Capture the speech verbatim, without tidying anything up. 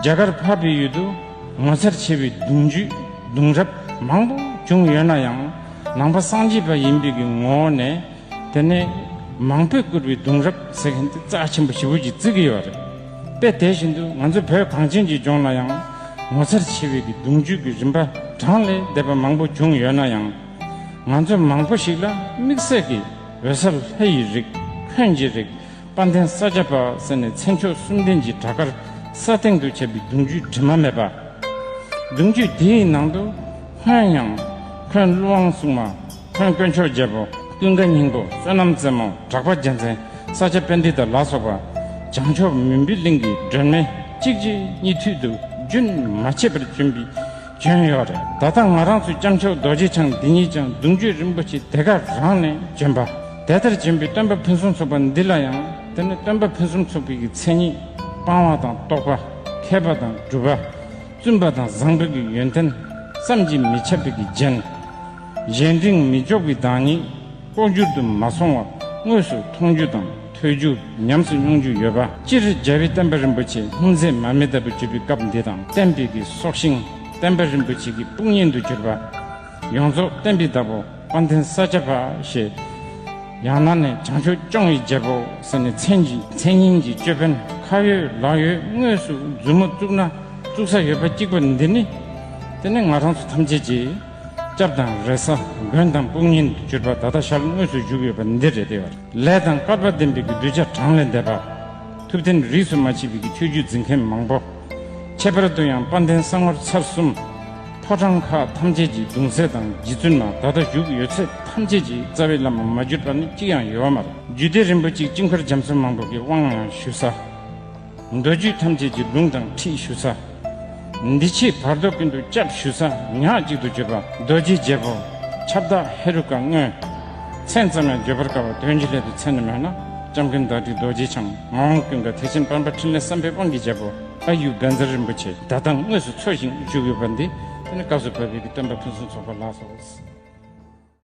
རྒྱ་གར་འཕགས་པའི་ཡུལ་དུ་ངོ་མཚར་ཆེ་བའི་གདུང་རྒྱུད་གདུང་རབས་མང་པོ་བྱུང་ཡོད་ན་ཡང་། ནང་པ་སངས་རྒྱས་པ་ཡིན་པའི་གི་ངོ་བོ་ནས། དེ་ནས་མང་པོས་བཀུར་བའི་གདུང་རབས་ཟེར་མཁན་དེ་རྩ་ཆེན་པོ་ཞེ་པོ་ཅིག་བརྩི་གི་ཡོད་རེད། དཔེ་དེ་བཞིན་དུ་ང་ཚོ་བོད་གངས་ཅན་གྱི་ལྗོངས་ལ་ཡང་ངོ་མཚར་ཆེ་བའི་གི་གདུང་རྒྱུད་ཀྱི་རིམ་པ་གྲངས་ལས་འདས་པ་མང་པོ་བྱུང་ཡོད་ན་ཡང་། ང་ཚོ་མང་པོ་ཞིག་ལ་དམིགས་བསལ་གྱི་འོད་གསལ་ལྷ་ཡི་རིགས། འོན་གྱི་རིགས། དཔལ་ལྡན་ས་སྐྱ་པ་ཟེར་ནས་མཚན་མཆོག་གསུམ་ལྡན་གྱི་གྲྭ་པར་ས་སྟེང་དུ་བྱས་པའི་གདུང་རྒྱུད་དྲི་མ་མེད་པ། གདུང་རྒྱུད་དེའི་ནང་དུ་སྔོན་ཡང་འཁོན་ཀླུ་དབང་སྲུང་མ། འཁོན་དཀོན་མཆོག་རྒྱལ་པོ། ཀུན་དགའ་སྙིང་པོ། བསོད་ནམས་རྩེ་མོ། གྲགས་པ་རྒྱལ་མཚན། ས་སྐྱ་པཎྜི་ཏ་ལ་སོགས་པ་བྱང་ཕྱོགས་མུན་པའི་གླིང་གི་སྒྲོན་མེ་གཅིག་རྗེས་གཉིས་མཐུད་དུ་རྒྱུན་མ་ཆད་པར་བྱོན་པའི་བྱོན་ཡོད་རེད། ད་ལྟ་ང་རང་ཚོའི་སྐྱབས་མཆོག་རྡོ་རྗེ་འཆང་འདི་ཉིད་ཀྱང་གདུང་རྒྱུད་རིན་པོ་ཆེ་དེ་ག་རང་ནས་བྱོན་པ། དེ་ལྟར་བྱོན་པའི་སྟོན་པ་ཕུན་སུམ་ཚོགས་པ་འདི་ལ་ཡང་། དེ་ནི་སྟོན་པ་ཕུན་སུམ་ཚོགས་པའི་གི་མཚན་ཉིད། སྤང་བ་དང་རྟོགས་པ། མཁས་པ་དང་གྲུབ་པ། བཙུན་པ་དང་བཟང་པོའི་གི་ཡོན་ཏན། བསམ་གྱིས་མི་ཁྱབ་པའི་གི་རྒྱན། གཞན་དྲིང་མི་འཇོག་པའི་བདག་ཉིད། ལྐོག་གྱུར་དུ་མ་སོང་བ། དངོས་སུ་མཐོང་རྒྱུ་དང་ཐོས་རྒྱུ། ཉམས་སུ་མྱོང་རྒྱུ་ཡོད་པ། སྤྱིར་རྒྱལ་བའི་བསྟན་པ་རིན་པོ་ཆེ་སྔོན་ཚེ་མ་མི་ལྟ་བུ་བརྗོད་པའི་སྐབས་འདི་དང་། བསྟན་པའི་གི་སྲོག་ཤིང་བསྟན་པ་རིན་པོ་ཆེ་གི་དཔུང་གཉེན་དུ་གྱུར་པ། ཡོངས་རྫོགས་བསྟན་པའི་བདག་པོ་དཔལ་ལྡན་ས་སྐྱ་པ་ཞེས། ཡང་ན་ནི་བྱང་ཆུབ་སྐྱོང་བའི་རྒྱལ་པོ་ཟེར་ནས་མཚན་གྱི་མཚན་སྙན་གྱི་ཅོད་པན་ཁ་ཡོད་ལག་ཡོད་དངོས་སུ་མཛུབ་མོ་བཙུགས་ན་བཙུགས་ས་ཡོད་པ་གཅིག་པ་འདི་ནི། དེ་ནི་ང་རང་ཚོ་ཐམས་ཅད་ཀྱི་སྐྱབས་དང་རེ་ས། མགོན་དང་དཔུང་གཉེན་དུ་གྱུར་པ་ད་ལྟ་ཞལ་དངོས་སུ་བཞུགས་ཡོད་པ་འདི་རེད་དེ། ལས་དང་སྐལ་པ་ལྡན་པའི་གི་གདུལ་བྱ་གྲངས་ལས་འདས་པ། ཐུབ་བསྟན་རིས་སུ་མ་ཆད་པའི་གི་ཆོས་བརྒྱུད་འཛིན་མཁན་མང་པོ། ཁྱད་པར་དུ་ཡང་དཔལ་ལྡན་ས་ངོར་ཚར་གསུམ། ཕོ་བྲང་ཁག་ཐམས་ཅད་ཀྱི་གདུང་སྲས་དང་རྗེ་བཙུན་མ། ད་ལྟ་བཞུགས་ཡོད་ཚད་ཐམས་ཅད་ཀྱི་རྩ་བའི་བླ་མ་མ་གྱུར་པ་ནི་གཅིག་ཡང་ཡོད་པ་མ་རེད། རྒྱུད་སྡེ་རིན་པོ་ཆེའི་དཀྱིལ་འཁོར་རྒྱ་མཚོ་མང་པོ་གི་དབང་ཡང་ཞུ་ས། མདོ་རྒྱུད་ཐམས་ཅད་ཀྱི་ལུང་དང་ཁྲིད་ཞུ་ས། འདི་ཕྱི་བར་དོ་ཀུན་ཏུ་སྐྱབས་ཞུ་ས་ཉག་གཅིག་ཏུ་གྱུར་པ་རྡོ་རྗེ་རྒྱལ་པོ་ཁྱབ་བདག་ཧེ་རུ་ཀ་དངོས། མཚན་ཙམ་ཡང་བརྗོད་པར་དཀའ་བ་དོན་གྱི་སླད་དུ་མཚན་ནི་མེད་ན། སྐྱབས་མགོན་བདག་ཁྲི་རྡོ་རྗེ་འཆང་། ངག་དབང་ཀུན་དགའ། ཐེག་ཆེན་དཔལ་འབར། ཕྲིན་ལས་བསམ་འཕེལ་དབང་གི་རྒྱལ་པོ། ཨ་ཡུ་བཛྲ་རིན་པོ་ཆེ་ད་ལྟ་དངོས་སུ་འཚོ་ཞིང་བཞུགས་ཡོད་པ་འདི། དེ་ནི་སྐབས་སུ་བབས་པའི་གི་སྟོན་པ་ཕུན་སུམ་ཚོགས་པ་ལགས་སོ།